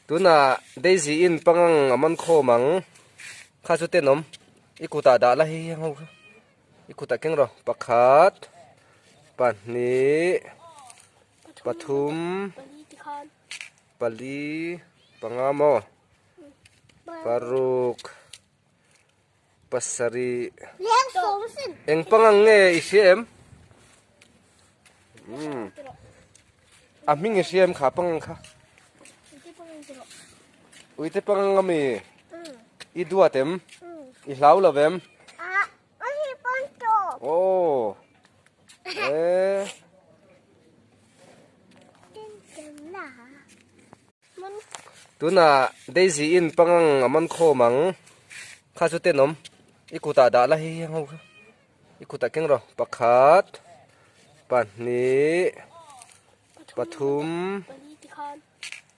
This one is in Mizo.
Tunah Daisy in pangang a man khawm ang. Kha chu tenawm. I kutah dah la hei ho kha. I kutah keng rawh. Pakhat, pahnih, pathum, pali, panga maw? Paruk, pasarih. Eng pangang nge i hria em? Umm. A hming i hria em kha pangang kha? Uite pangang ami? I duat em? I hlau lo em? Oh. Eh. Tunah Daisy in pangang a man khawm ang. Kha chu tenawm. I kutah dah la hei ho kha. I kutah keng rawh. Pakhat, pahnih, pathum.